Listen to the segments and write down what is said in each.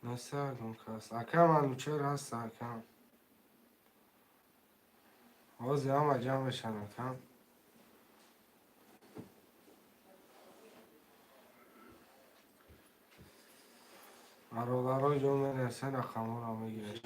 Неста кас. Ака, Манучер ҳаст, ака. Ҳозир ҳама ҷамъ мешан, ака. Бародаро ҷон, мерасен, рақамҳоро мегиред.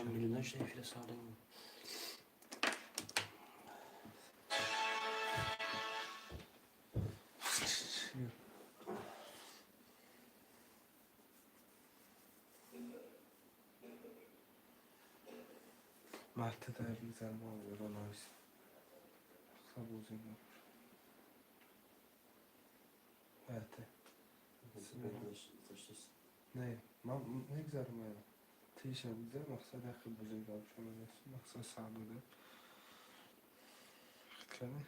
Мартадай бигзар, мо ёро навис. Ахла бозӣ набошад. Не, ман мегзарам, тиша бигзар, мақсад яхе бозӣ гапшо мақсад сар дода. Хит кардӣ?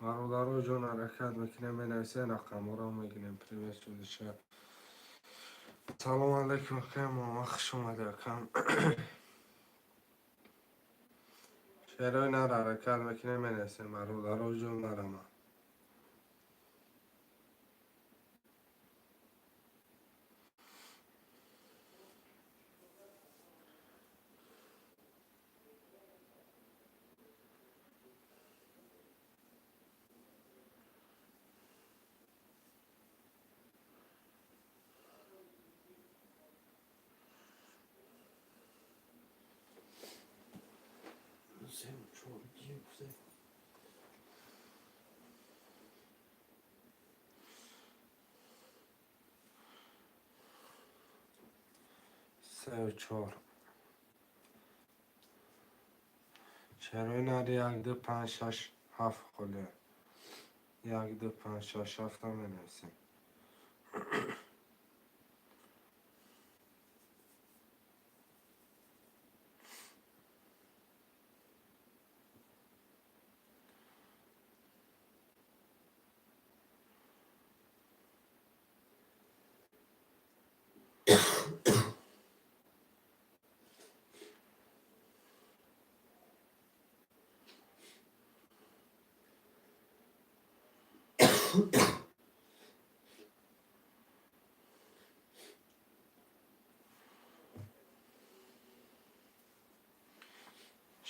Бародаро ҷон, ҳаракат мекунем, менависем, рақамҳоро мегирем. Привет, шудиша. Салому алайкум, акай Муҳаммад, хуш омадӣ, акам. Шерои нар ҳаракат мекунем, менависем, бародаро ҷон, нарама. Сею чор. Шерои нари як, ду, панҷ, шаш, ҳафт холия. Як, ду, панҷ, шаш, ҳафта менависем.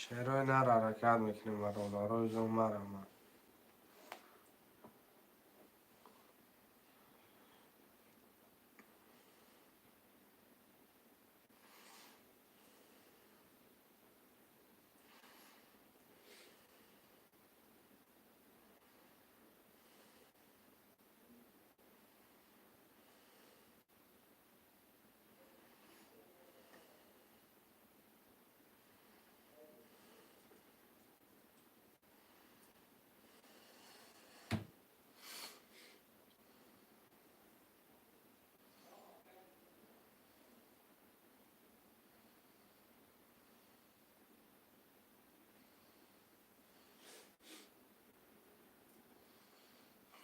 Шерои нар ҳаракат мекунем, бародаро ҷон, марама.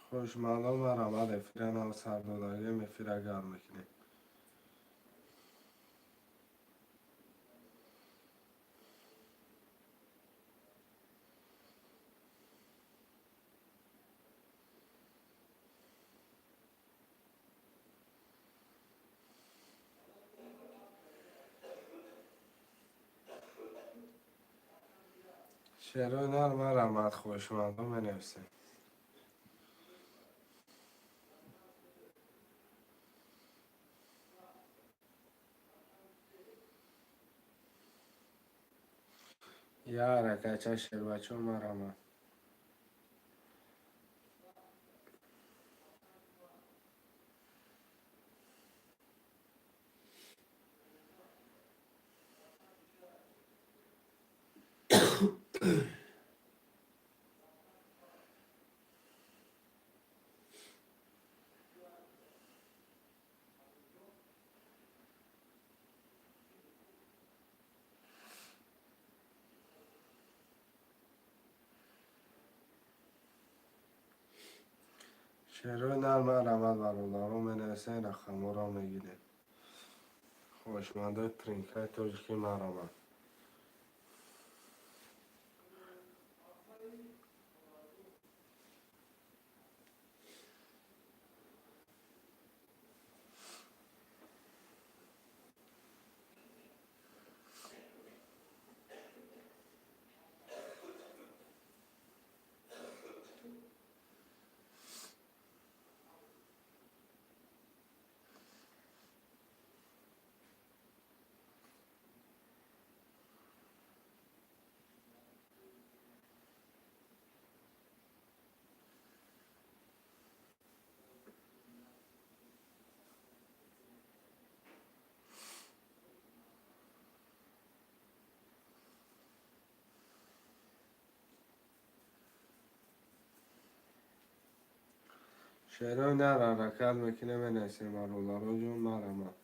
Хушмандон, марҳамат, эфира нав сар додагем, эфира гарм мекунем. Шерои нар марҳамат, хоҳишмандо, менависем. Я ҳаракатча, шербачо, марҳамат. Шерои нар марҳамат, бародаро, менависем, рақамҳоро мегирем. Хоҳишмандои тринкаи тоҷикӣ, марҳамат. Шерои нар ҳаракат мекунем, менависем, бародаро ҷон, марҳамат.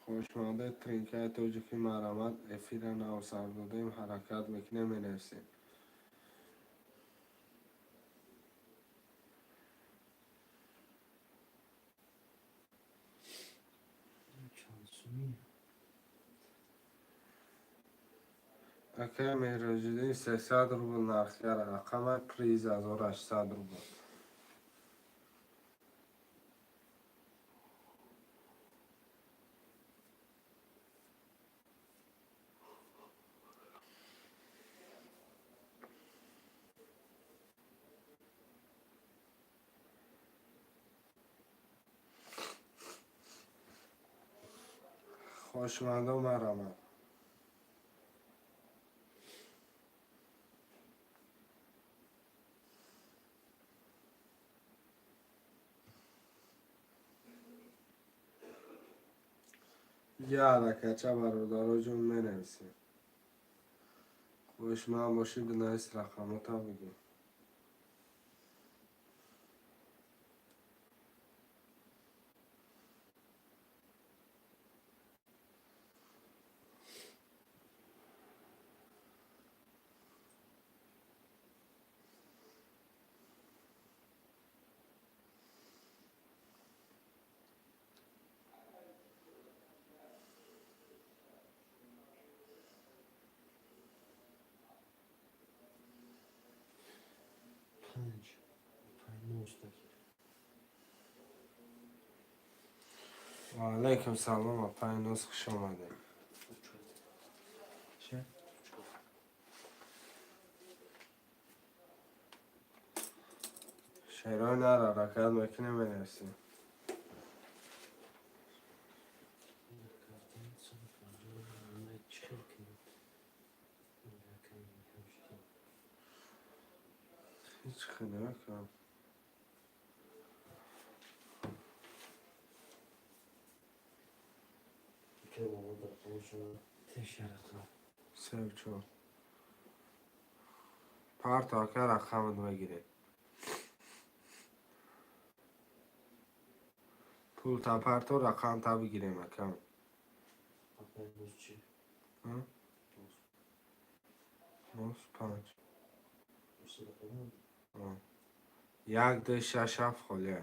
Хоҳишмандаи тринкаи тоҷикӣ, марҳамат. Эфира нав сар додем, ҳаракат мекунем, менависем. Акай Меҳроҷиддин, 300 рубл нархгара, рақамай приз 1800 рубл. Хоҳишмандо, марҳамат. Я ҳаракатча, бародаро ҷон, менависем. Хоҳишманд бошӣ, бинавис, рақамота бигӯ. Панҷ панҷ нуздаҳ. Ва алайкум салом, апай Нуз, хуш омадед. Чӣ? Шерои нар ҳаракат мекунем, менависем. Картин 150 чӣ хел кунем? Ҳеҷ хел накунам. Тешарақам. Сев чор. Парто, ака, рақамат мегиред. Пулта парто, рақамта бигирем, акам. Апай Нуз чӣ? А? Нуз. Нуз панҷ. 250. А. Як, ду, шаш, ҳафт холия.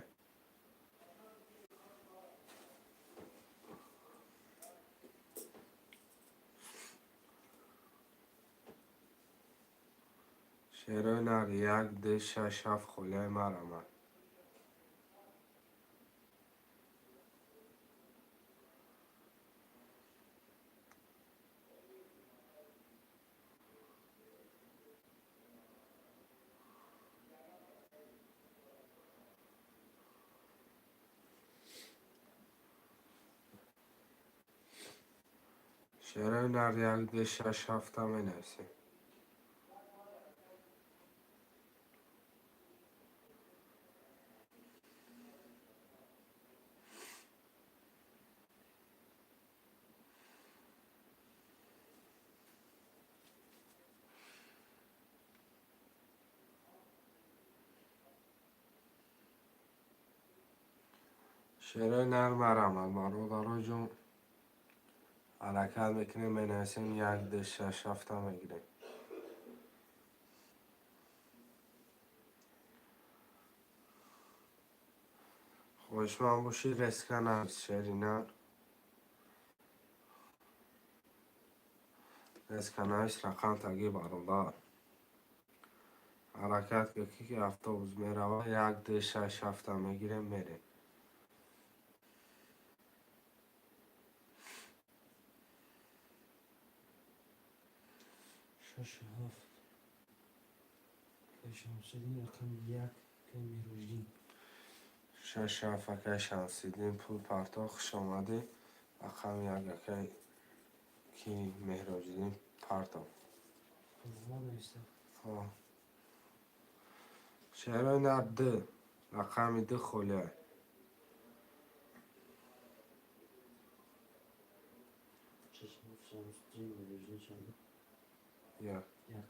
Шерои нар, як, ду, шаш, ҳафт холияи, марҳамат. Шерои нар як, ду, шаш, ҳафта менависем. Шерои нар марамад, бародароҷон, ҳаракат мекунем, менависем, як, ду, шаш, ҳафта мегирем. Хоҳишманд бошӣ, резко навис, шери нар. Резко навис, рақам таги, бародар. Ҳаракат ки автобус мерава, як, ду, шаш, ҳафта мегирем, мерем. Шаш, ҳафт. Акай Шамсиддин, рақами як, акай Меҳроҷиддин. Шаш, ҳафт, акай Шамсиддин, пул партоф, хуш омадӣ. Рақами як, акай ки Меҳроҷиддин, партоф. Муҳаммад нависта. Шерои нар д, рақами д холиай. Шаш, ҳафт, Шамсиддин, Меҳроҷиддин чанд? Як. Як.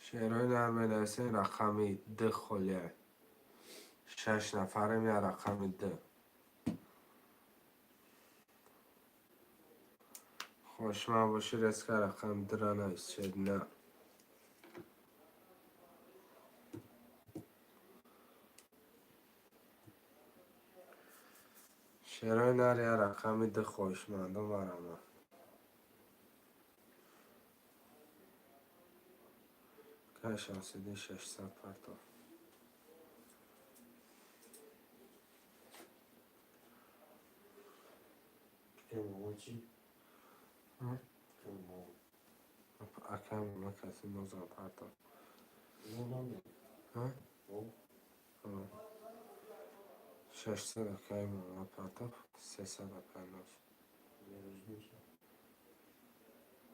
Шерои нар менависем, рақами д холиай. Шаш нафарем, я рақами д. Хоҳишманд бошӣ, резко рақами дра навис, шери нар. Шерои нар, я рақами д, хоҳишмандон, марамад. Акай Шамсиддин, 600 партоф. Акай Муҳаммад чӣ? Акай Муҳаммад. Акай Муҳаммад каси нозам партоф. Нол ҳам? Ҳа? Нол? 600 акай Муҳаммад партоф, 300 акай Ноз. Меҳроҷиддин чӣ?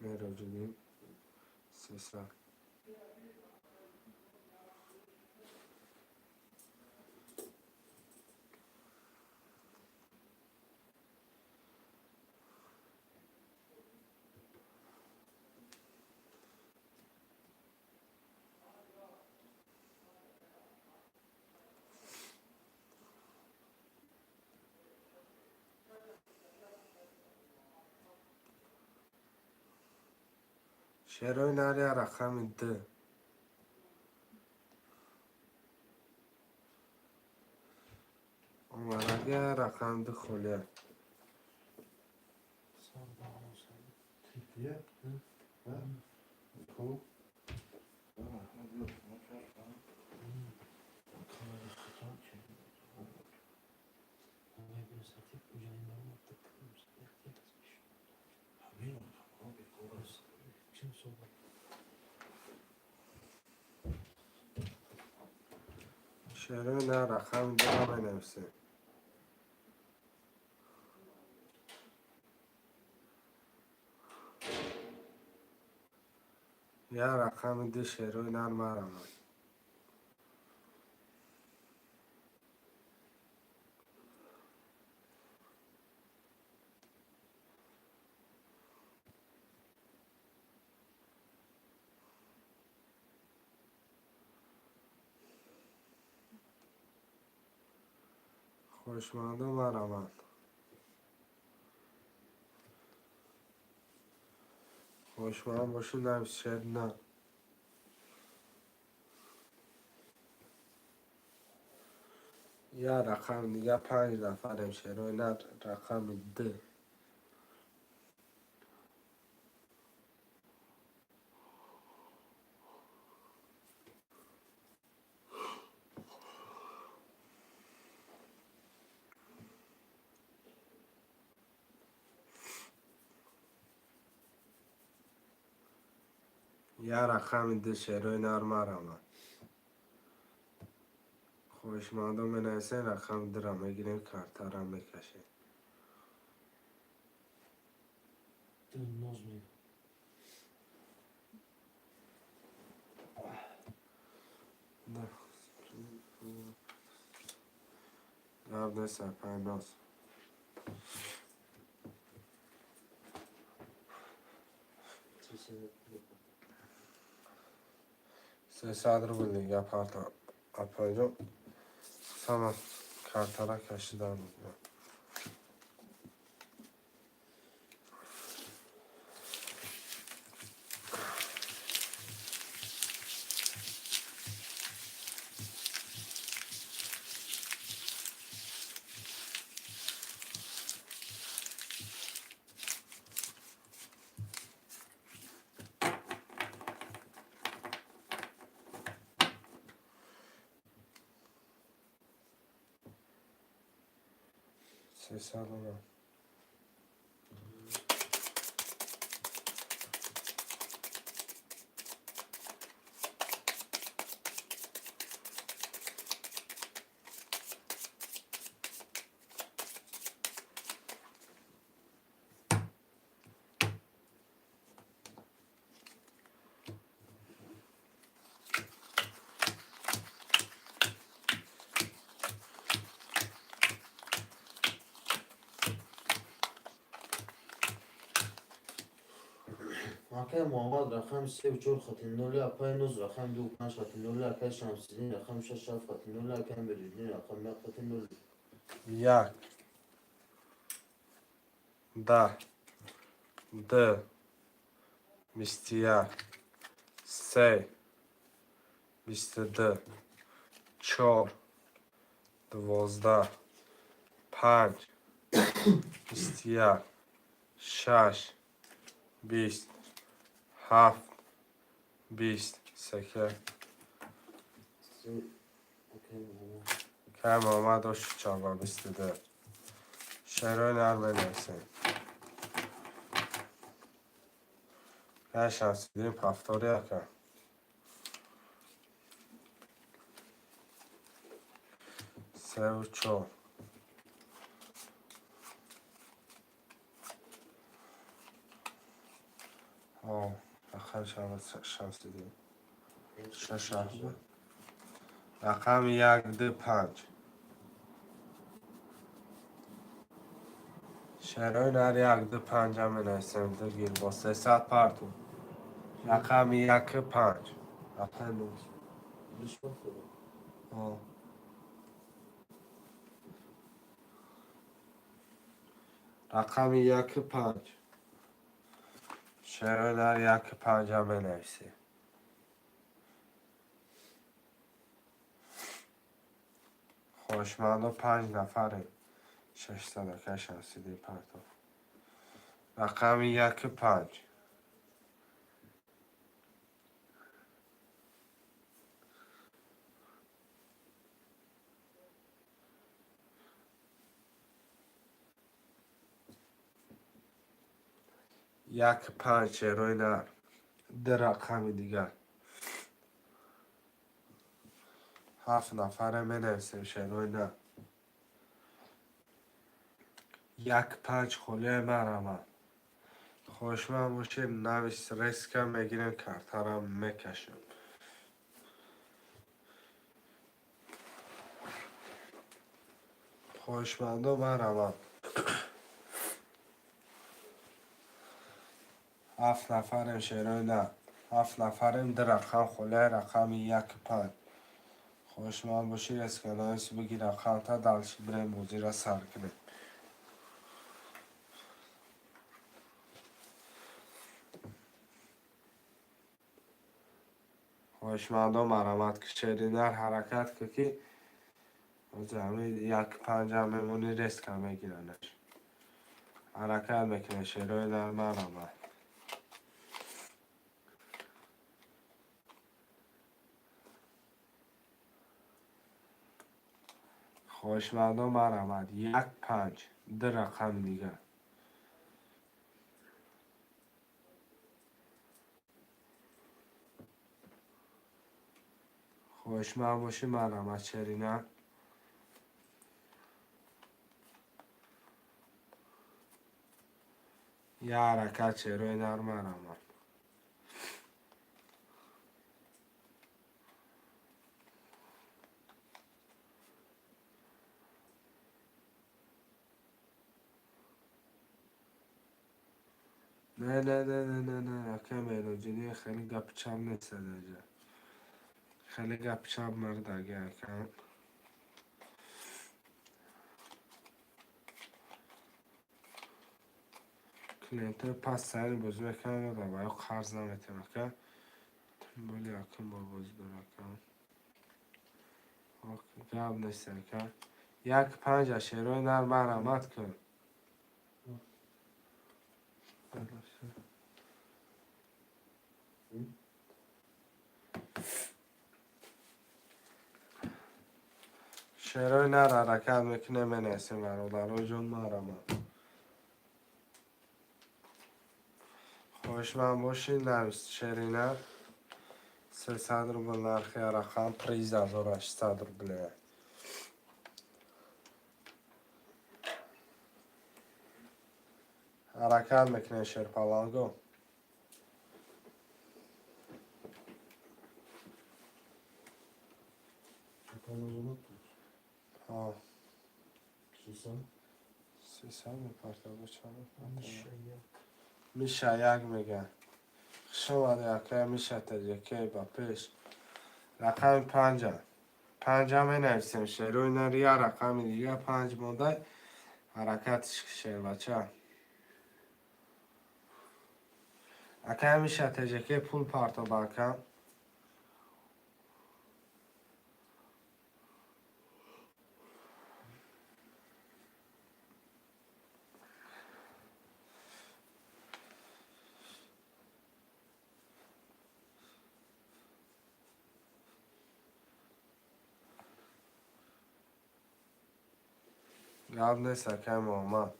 Меҳроҷиддин 300. Шерои нар, я рақами д. Омадаги, рақами д холия. Иә? Ҳа? Хуб. Шерои нар, рақами дра менависем. Я рақами д, шерои нар, марамад. Хоҳишмандон, марамад. Хоҳишманд бошӣ, навис, шер нар. Я рақами дига, панҷ нафарем, шерои нар, рақами д. Як рақами ду, шерои нар, марама. Хоҳишмандо менависем, рақами дура мегирем, картара мекашем. Ду ноз мегӯ. Гап нест, апай Ноз. 300. 300 рубл дига парта, апайҷон. Сама картара кашидан мекунам. 300 омад. Акай Муҳаммад рақами севу чор хати ноли, апай Ноз рақами дуву панҷ хати ноли, акай Шамсиддин рақами шаш ҳафт хати ноли, акай Меҳриддин рақами як хати ноли. Як, 10, ду, 21, се, 22, чор, 12, панҷ, 21, шаш, 20, ҳафт, 20, сека. Се, акай Муҳаммад. Кай Муҳаммад оши чорба 22. Шерои нар менависем. Кай Шамсиддин, повтори, ака. Севу чор. Рақами Шамсиддин. Шаш ҳафт. Рақами як, ду, панҷ. Шерои нар, як, ду, панҷа менависем. Ду гир бо 300 парту. Рақами як, панҷ. Рақами Ноз. Душ вақт. О. Рақами як, панҷ. Шерои нар, як, панҷа менависем. Хоҳишмандо панҷ нафарем. 600, акай Шамсиддин партов. Рақами як, панҷ. Як, панҷ, шерои нар. Ду рақами дигар. Ҳафт нафаре менависем, шерои нар. Як, панҷ холияи марама. Хоҳишманд бошед, навис, резко мегирем, картара мекашем. Хоҳишмандо, марама. Ҳафт нафарем, шерои нар. Ҳафт нафарем, ду рақам холияи, рақами як, панҷ. Хоҳишманд бошӣ, резко навис, бигир рақамта, дальше бирем, бозиро сар кунем. Хоҳишмандо, марҳамат, ки шери нар, ҳаракат кун, ки ҳозир ҳамин як, панҷа мемонӣ, резко мегиранаш. Ҳаракат мекунем, шерои нар, марҳамат. Хоҳишмандо, марҳамат, як, панҷ, ду рақами дигар. Хоҳишманд бошӣ, марҳамат, шерина. Я ҳаракат, шерои нар, марҳамат. Не, не, не, не, не, не, ака Мероҷидин, хеле гапи чап нест адаҷа. Хеле гапи чап мардаги ака. Клиентҳои паст сайри бозӣ мекунанд, ба ё қарз наметем, ака. Боли акам бо бозӣ дора, ака. Гап нест, ака. Як панҷа, шерои нар, марҳамат кун. Шерои нар, ҳаракат мекунем, менависем, бародаро ҷон, марҳамат. Хоҳишманд бошед, навис, шерина. 300 рубл нархи рақам, приз 1800 рубле. Ҳаракат мекунем, шерпаланго. Ҳа. 300? 300 мепартабо, чанд мепартабо? Миша як мега. Хуш омадӣ, акай Миша Таҷакей, ба пеш. Рақами панҷа. Панҷа менависем, шерои нар, я рақами дига панҷ мондай. Ҳаракатиш, шербача. Акай Миша Таҷакей, пул партоба, ака. Гап нест, акай Муҳаммад.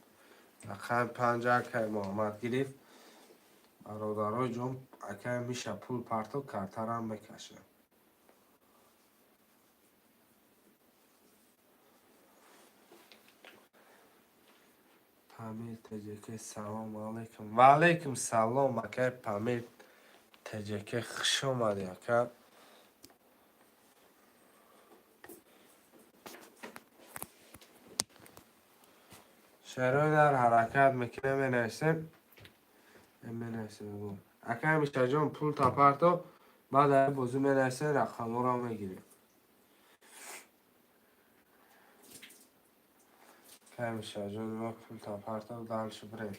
Рақами панҷа акай Муҳаммад гирифт. Бародарои ҷон, акай Миша пул парто, картарам мекаша. Памир Теҷеке, салом алейкум. Ва алейкум салом, акай Памир Теҷеке, хуш омадӣ, ака. Шерои нар, ҳаракат мекунем, менависем. Менависем. Акай Мишаҷон, пул тапарто, баъд ай бозӣ менависем, рақамҳоро мегирем. Акай Мишаҷон, ма пул тапарто, дальше бирем.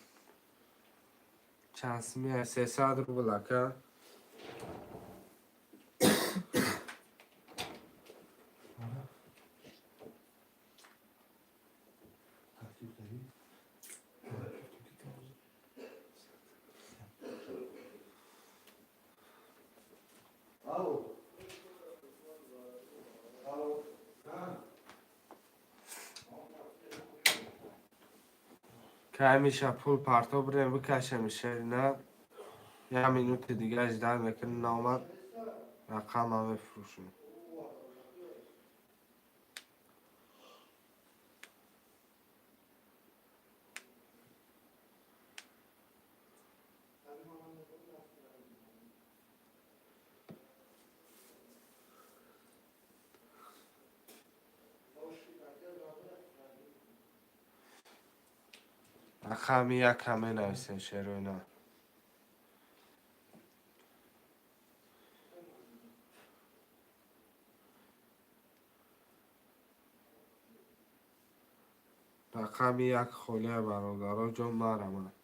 Чанд сумия? 300 рубл, ака. Алло. Алло. Кай Миша пул парто, бирем, бикашем, шерина. Я минути дига ждать мекунем, наомад, рақама мефурӯшем. Рақами якам менависем, шероина. Рақами як холия, бародаро ҷон, марҳамат.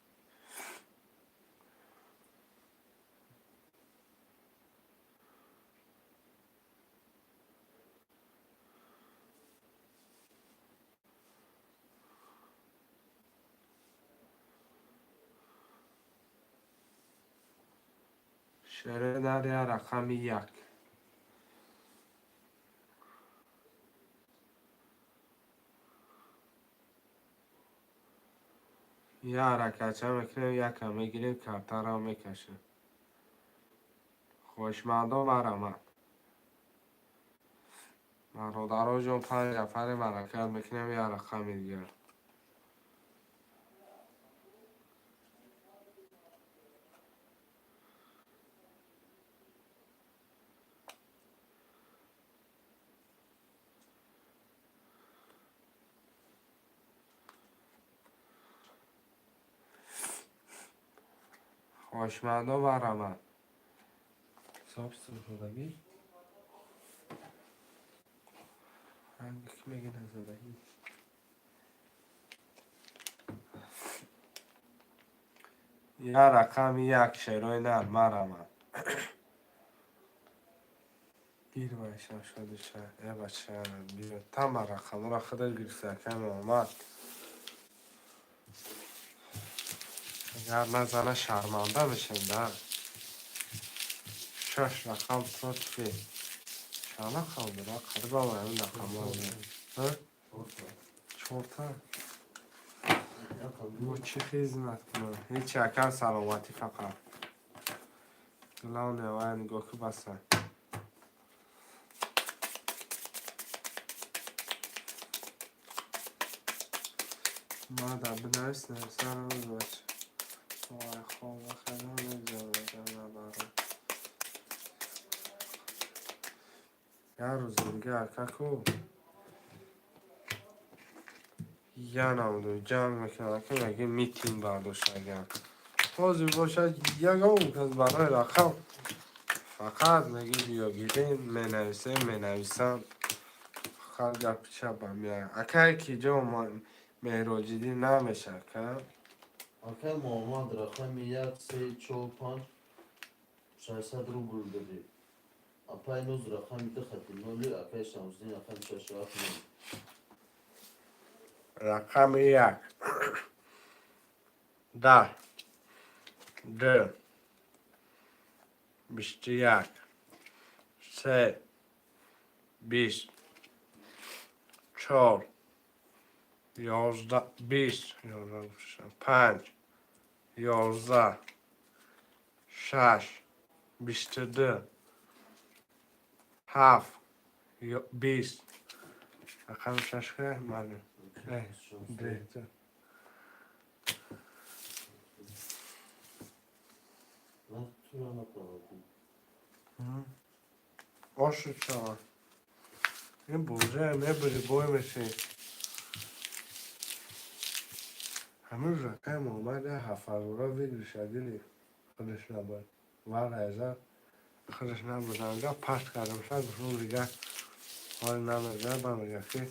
Шерои нар, я рақами як. Я ҳаракатча мекунем, якам мегирем, картаро мекашем. Хоҳишмандон, марҳамат. Бародароҷон, панҷ нафаре ҳаракат мекунем, як рақами дигар. Хоҳишмандо, марҳамат. Ҳисоб шудагӣ? Ки меги назадагӣ? Як рақами як, шерои нар, марҳамат. Гир вайшам шодиша. Э бача, биё тама рақамро худат гирифта, акай Муҳаммад. Агар назана, шарманда мешем да. Шаш рақам против чанд рақам буд? Қариба ҳамин рақамҳо. Чорта. Бо чӣ хизмат кунам? Ҳечи, акам, саломатӣ фақат. Главное, вая нигоҳ ки баса. Мада бинавис, нависаро бач. Вай, хоб хеле мегзарад. Як рӯзи дига, акаку, я намудум ҷанг мекунад, ака, меги митинг бардоштагиам. Ҳозир бошад, ягон кас барои рақам фақат меги биё гирем, менависем, менависам. Фақат гапи чапам меояд. Акае ки ҷо Меҳроҷиддин намеша, ака. Акай Муҳаммад, рақами як, се, чор, панҷ, 600 рубл додӣ. Апай Нуз, рақами ду хати ноли, акай Шамсиддин, рақами шашу ҳафт нол. Рақами як, 10, ду, 21, се, 20, чор, 11, 20, панҷ, 11, шаш, 22, ҳафт, 20. Рақами шаш ка маълум. Ду. Ман тура напарадӣ. Ошу чава. Ин бозия мебури, бой меши. Ҳамин рӯз акай Муҳаммад як ҳафтҳазора выигрыша дили худаш набуд. Варайза худаш набуд. Паст кардам, шояд гуфтам, дига ҳоли намезад, ба мега ки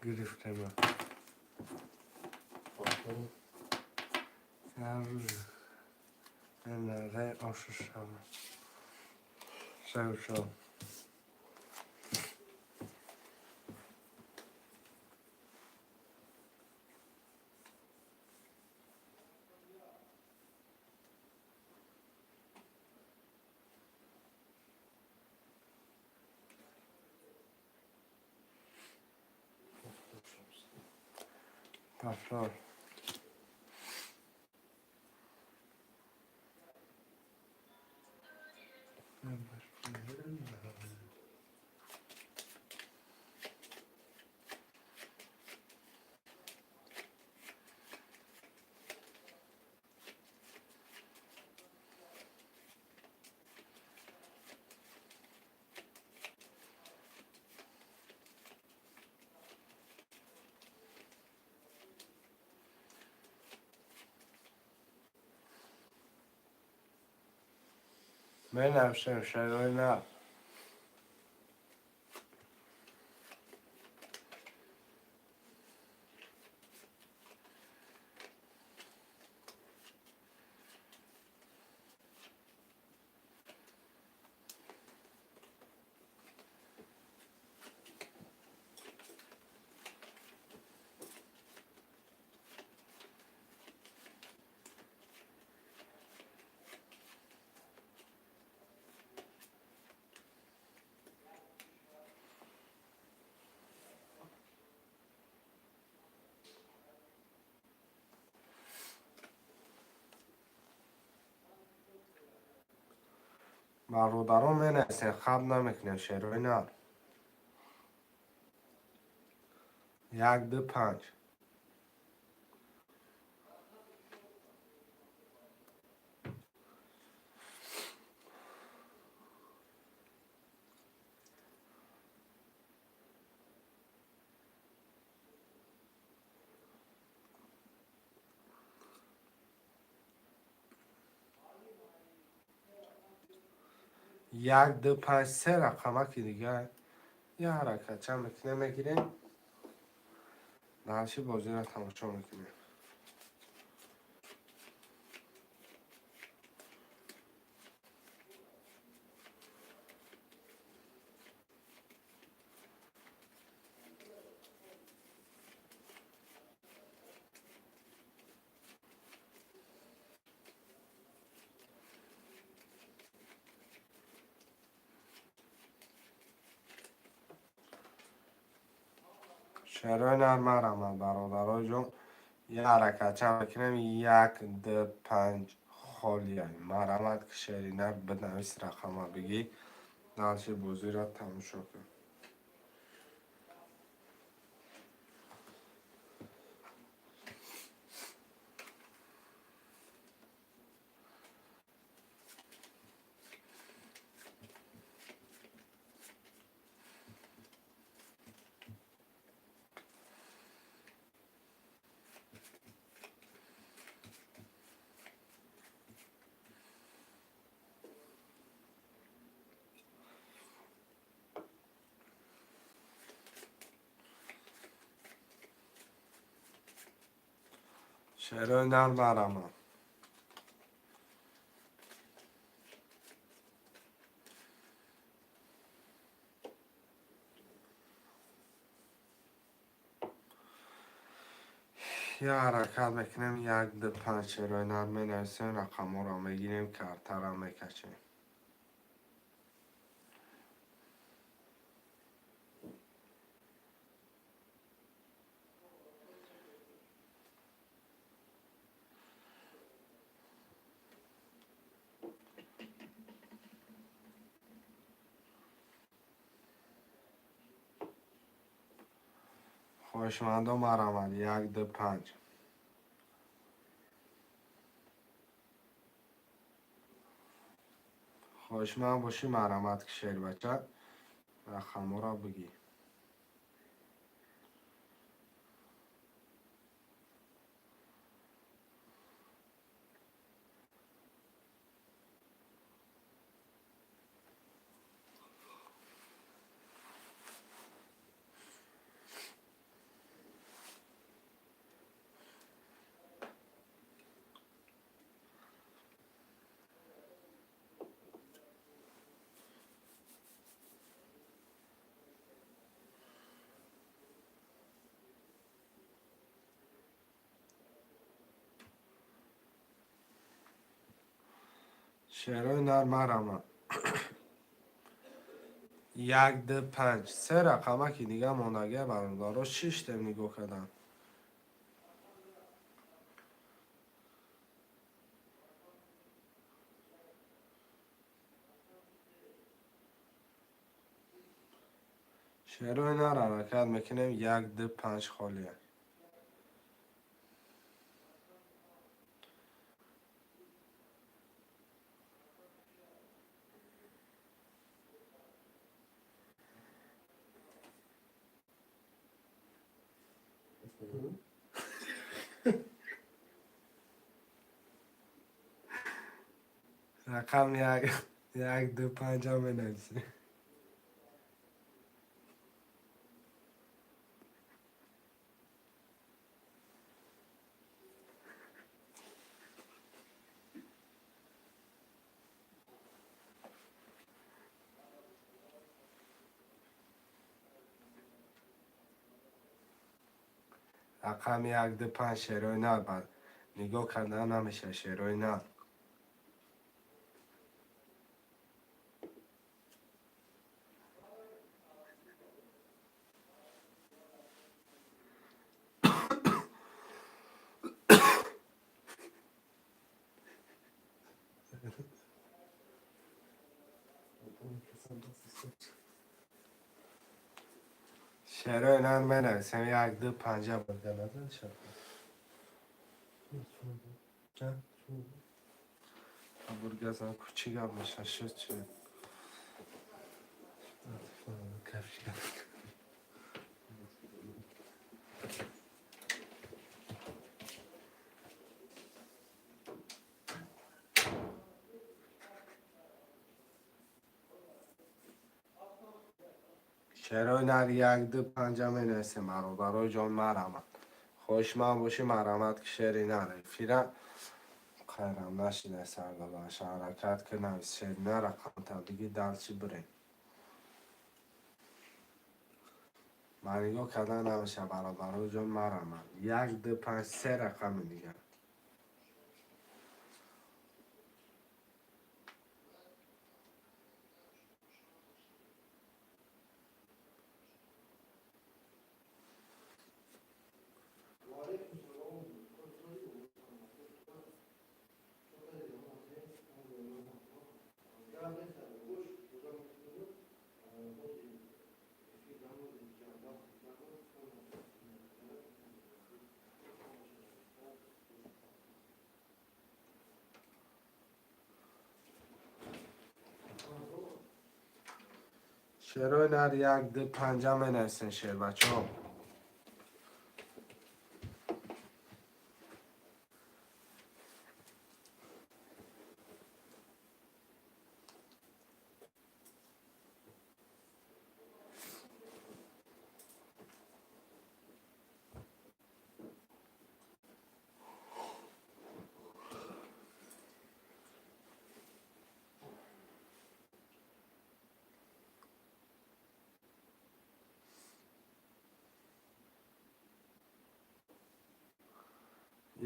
гирифтема. Як рӯз ошу шава. Сеу чор. Пошел. Менависем, шарои на. Бародарон, менависем, хаб намекунем. Шерои нар, як, ду, панҷ. Як, ду, панҷ, се рақамаки дига. Я ҳаракатча мекунем, мегирем, дальше бозиро тамошо мекунем. Шерои нар, марҳамат, бародарои ҷон. Я ҳаракатча мекунем. Як, ду, панҷ холия. Марҳамат, ки шери нар, бинавис, рақама бигӣ, дальше бозиро тамошо кун. Шерои нар, марҳамат. Я ҳаракат мекунем. Як, ду, панҷ, шерои нар, менависем, рақамҳоро мегирем, картаро мекашем. Хоҳишмандо, марҳамат. Як, ду, панҷ. Хоҳишманд бошӣ, марҳамат, ки шербача, рақамҳоро бигӣ. Шерои нар, марҳамат. Як, ду, панҷ, се рақамаки дига мондагия, бародаро. Шиштем, нигоҳ кардан. Шерои нар, ҳаракат мекунем. Як, ду, панҷ холия. Рақам як, як, ду, панҷа менависем. Рақами як, ду, панҷ, шерои нар. Нигоҳ кардан намешавад, шерои нар. Шерои нар менависем, як, ду, панҷа бурга назан шад. Бургазан ку чӣ гап меша, шуд чӣ? Кафшка. Шерои нар як, ду, панҷа менависем, бародарои ҷон, марҳамат. Хоҳишманд бошӣ, марҳамат, ки шери нар эфира хайрам нашида сардодаша, ҳаракат ки навис шери нар, рақамта биги, дальше бирем. Ман нигоҳ кардан намеша, бародарои ҷон, марҳамат. Як, ду, панҷ, се рақами дигар. Шерои нар як, ду, панҷа менависен, шербачаҳо.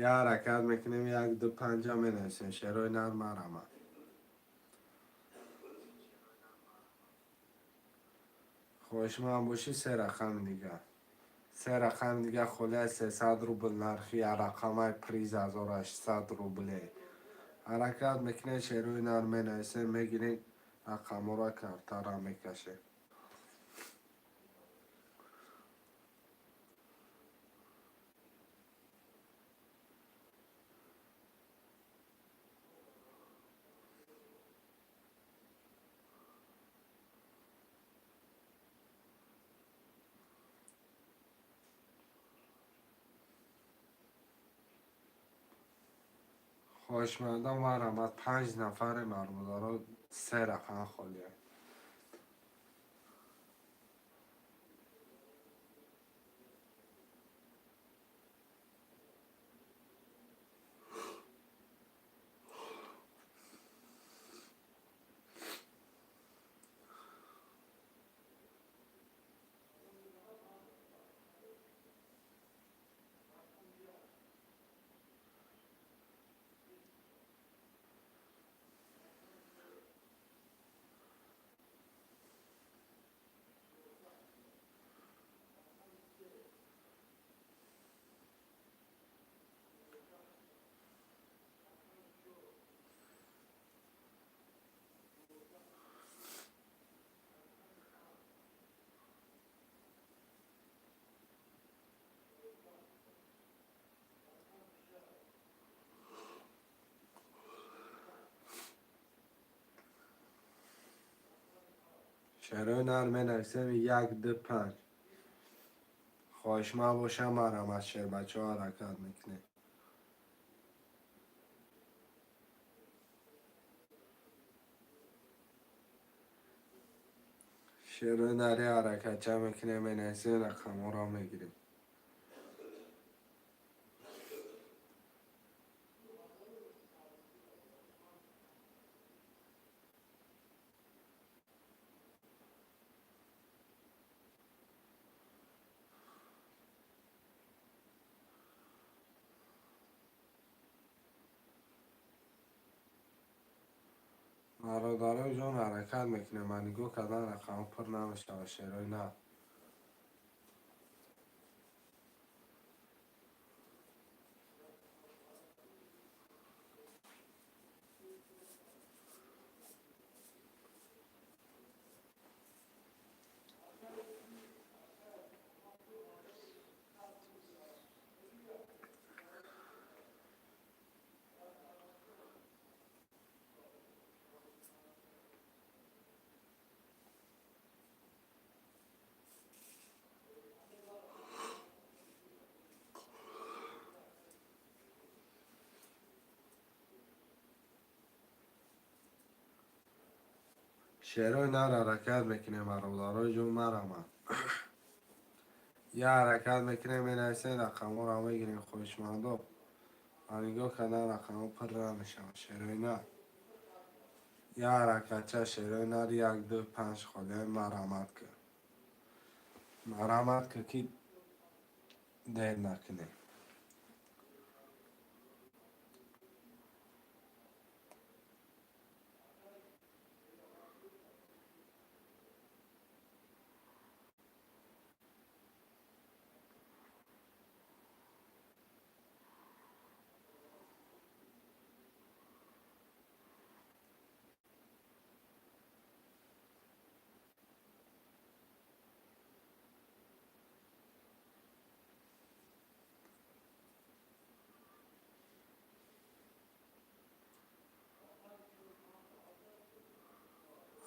Я ҳаракат мекунем, як, ду, панҷа менависем, шерои нар, марҳамат. Хоҳишманд бошӣ, се рақами дигар. Се рақами дигар холия, 300 рубл нархи як рақамаи приз 1800 рубле. Ҳаракат мекунем, шерои нар менависем, мегирем рақамҳоро, картара мекашем. Хоҳишмандон, марҳамат, панҷ нафаре, бародаро, се рақам холия. Шерои нар менависем, як, ду, панҷ. Хоҳишманд бошам, марҳамат, шербачаҳо, ҳаракат мекунем. Шерои нари ҳаракатча мекунем, менависем, рақамҳоро мегирем. Бародарои ҷон, ҳаракат мекунем. Ман нигоҳ кардан рақамҳо пур намешавад, шерои нар. Шерои нар ҳаракат мекунем, бародарои ҷон, марамад. Я ҳаракат мекунем, менависем, рақамҳоро мегирем, хоҳишмандо. Ва нигоҳ кардан, рақамҳо пур намешавад. Шерои нар. Я ҳаракатча, шерои нар, як, ду, панҷ холиҳои марамат кун. Марамат кун, ки дер накунем.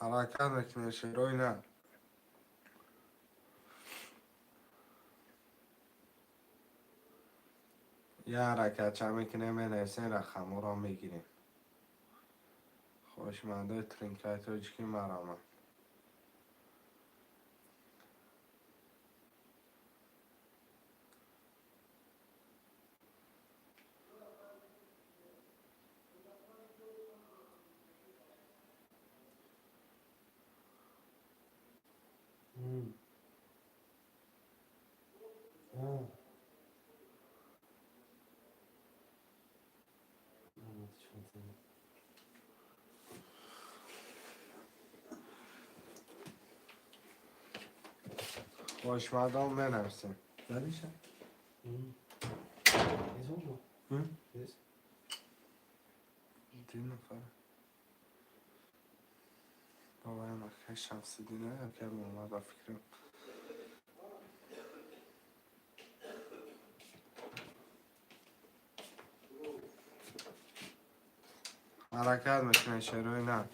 Ҳаракат мекунем, шерои нар. Я ҳаракатча мекунем, менависем, рақамҳоро мегирем. Хоҳишмандои тринкаи тоҷикӣ, марамад. Хоҳишмандон, менависем. Задиша? Ду нафар. Бобаям, акай Шамсиддина, акай Муҳаммад, ба фикрам. Ҳаракат мекунем, шерои нар.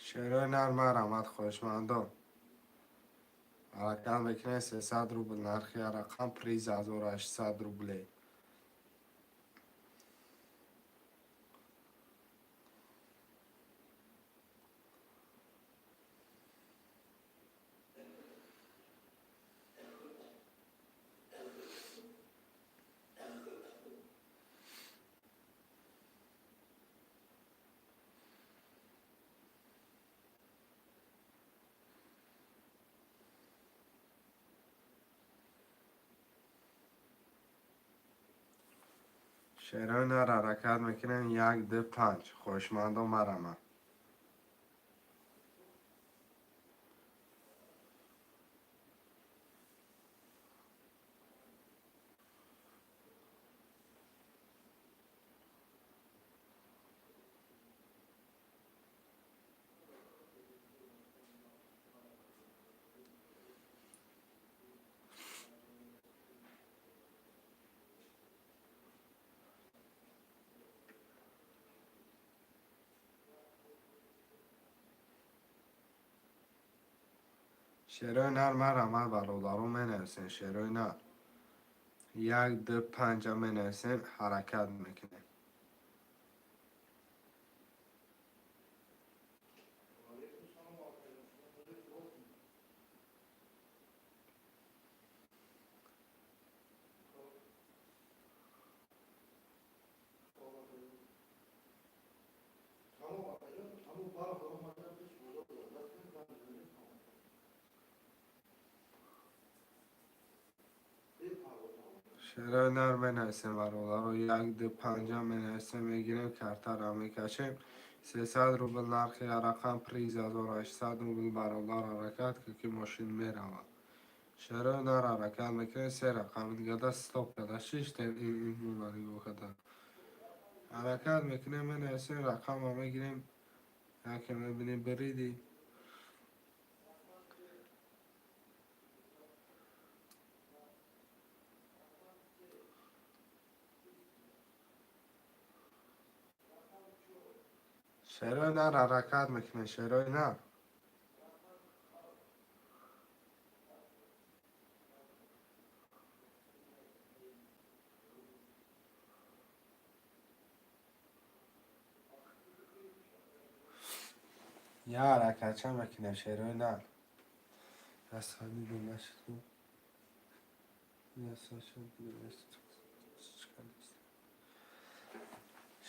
Шерои нар, марамат, хоҳишмандон. Ҳаракат мекунем, 300 рубл нархи рақам, приз 1800 рублей. Шерои нар, ҳаракат мекунем, як, ду, панҷ. Хоҳишмандон, марамат. Шерои нар, марамат, бародарон, менависем, шерои нар. Як, ду, панҷа менависем, ҳаракат мекунем. Шерои нар менависем, бародаро, як, ду, панҷа менависем, мегирем, картаро мекашем. 300 рубл нархи рақам, приз 1800 рубл, бародар, ҳаракат кун, ки мошин меравад. Шерои нар, ҳаракат мекунем, се рақами дигада стоп када шиштем, ин нигоҳ када. Ҳаракат мекунем, менависем, рақамро мегирем, яке мебинем, бириди. Шерои нар, ҳаракат мекунем, шерои нар. Я ҳаракатча мекунем, шерои нар.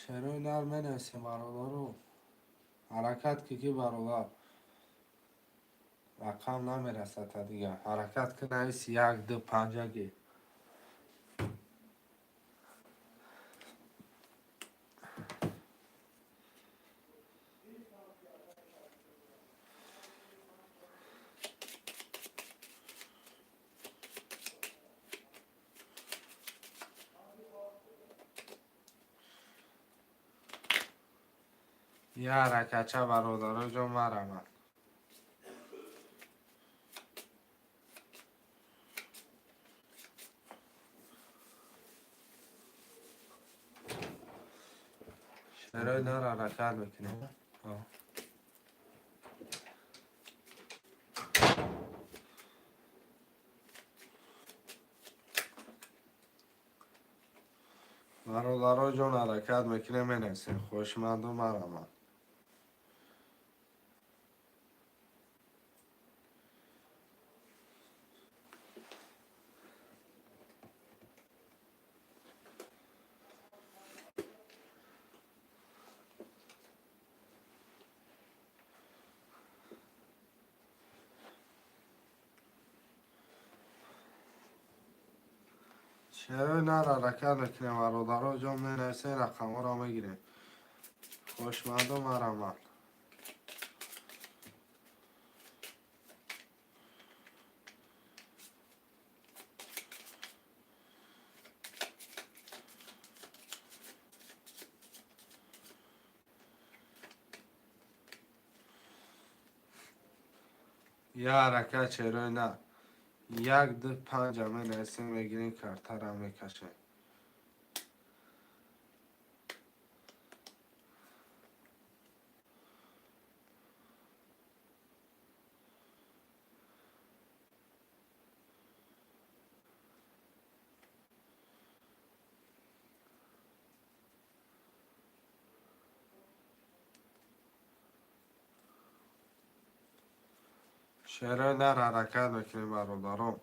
Шерои нар менависем, бародаро. Ҳаракат ки, ки бародар. Рақам намерасад та дигар. Ҳаракат ки, нависи як, ду, панҷаги. Я ҳаракатча, бародаро ҷон, марамад. Шерои нар, ҳаракат мекунем. Бародаро ҷон, ҳаракат мекунем, менависем. Хоҳишманду, марамад. Шерои нар, ҳаракат мекунем, бародаро ҷон, менависем, рақамҳоро мегирем. Хоҳишманду, марамад. Я ҳаракат, шерои нар. Як, ду, панҷа менависем, мегирем, картара мекашем. Шерои нар, ҳаракат мекунем, бародарон.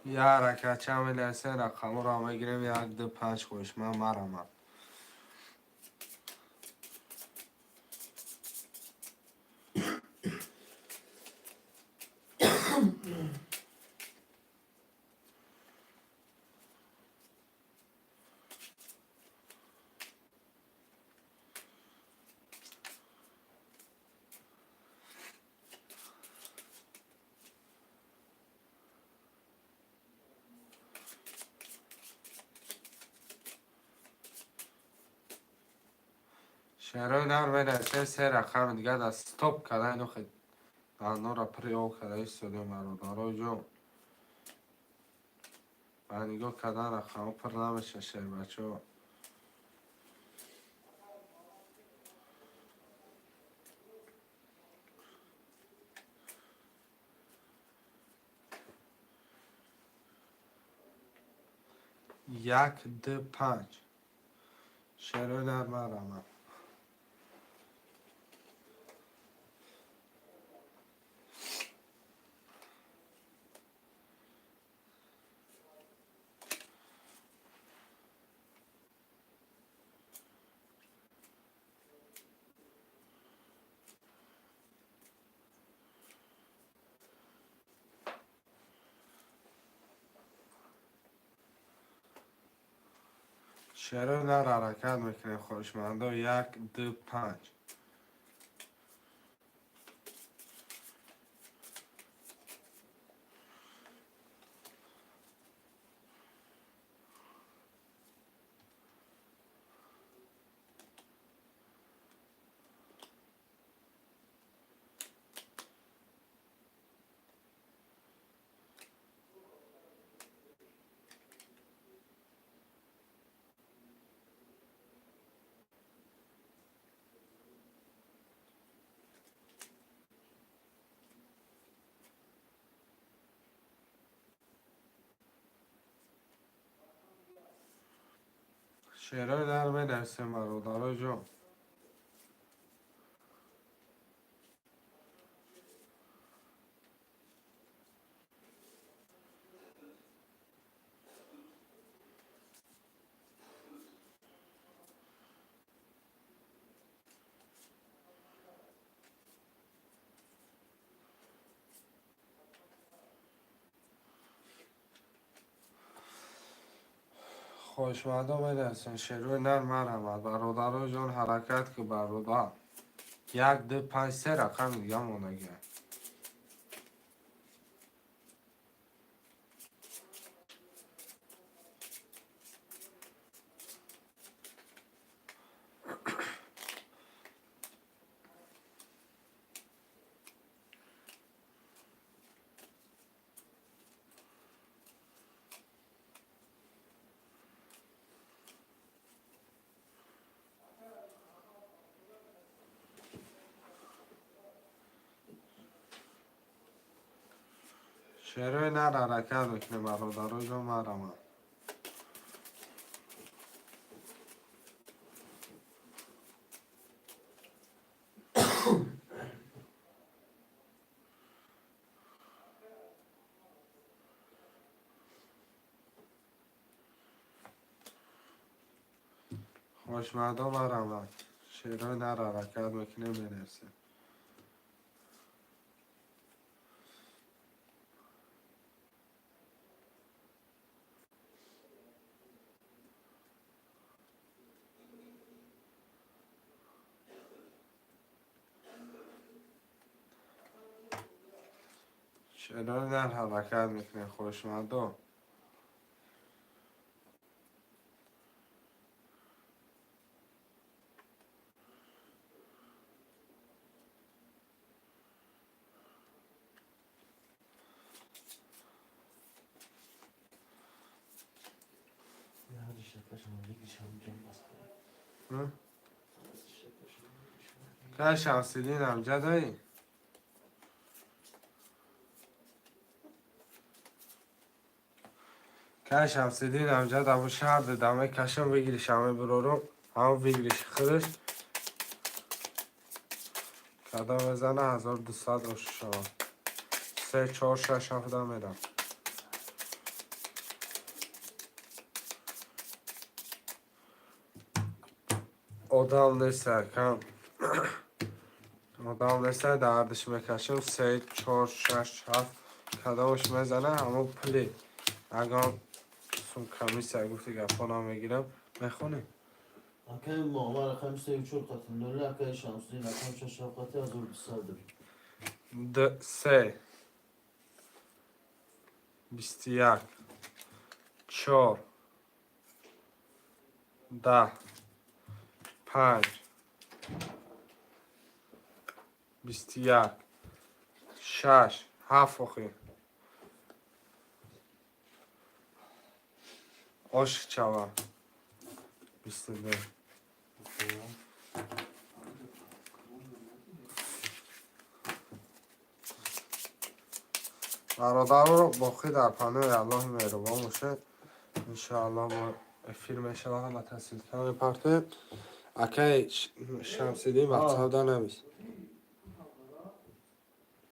Я ҳаракатча менависем, рақамҳоро мегирем, як, ду, панҷ, хоҳишманд, марамад. Шерои нар менависем, се рақами дигар дар стоп карда, ино дандонро приёб карда истодем, бародаро ҷон. Ба нигоҳ кардан рақамҳо пур намешавад, шербачаҳо. Як, ду, панҷ. Шерои нар, марамад. Шерои нар, ҳаракат мекунем, хоҳишмандо, як, ду, панҷ. Шерои нар менависем, бародаро ҷон. Хоҳишмандо, менависем шерои нар, марҳамат, бародаро ҷон, ҳаракат ки, бародар. Як, ду, панҷ, се рақами дига мондагия. Шерои нар, ҳаракат мекунем, бародаро ҷон, марҳамат. Хоҳишмандо, марҳамат, шерои нар, ҳаракат мекунем, менависем. Шерои нар, ҳаракат мекунем, хоҳишмандо. Кай Шамсиддин амҷадаи? Кай Шамсиддин амҷад, абу шаҳр дидаме кашам выигрыш аме бирорум, ҳам выигрыш худаш кадом мезана, 1200 ошу шавад. Се, чор, шаш, ҳафта мерам. Одам нест, кам одам нест, дардиш мекашам. Се, чор, шаш, ҳафт, кадомаш мезана, ҳамон пули ягон сум комиссия гуфти гапҳо намегирам. Мехонӣ? Акаи Муаммар рақами сею чор қати ноли, акаи Шамсуддин рақами шаш ҳафт қати 1200 рубл. Д, се, 21, чор, 10, панҷ, 21, шаш, ҳафт, охи ош чава, 22. Бародаро, боқӣ дар паноҳи Аллоҳи меҳрубон бошед. Иншоаллоҳ, бо эфир мешавад, ҳама таҳсилка мепартоем. Акаи Шамсиддин, ватсапда навис.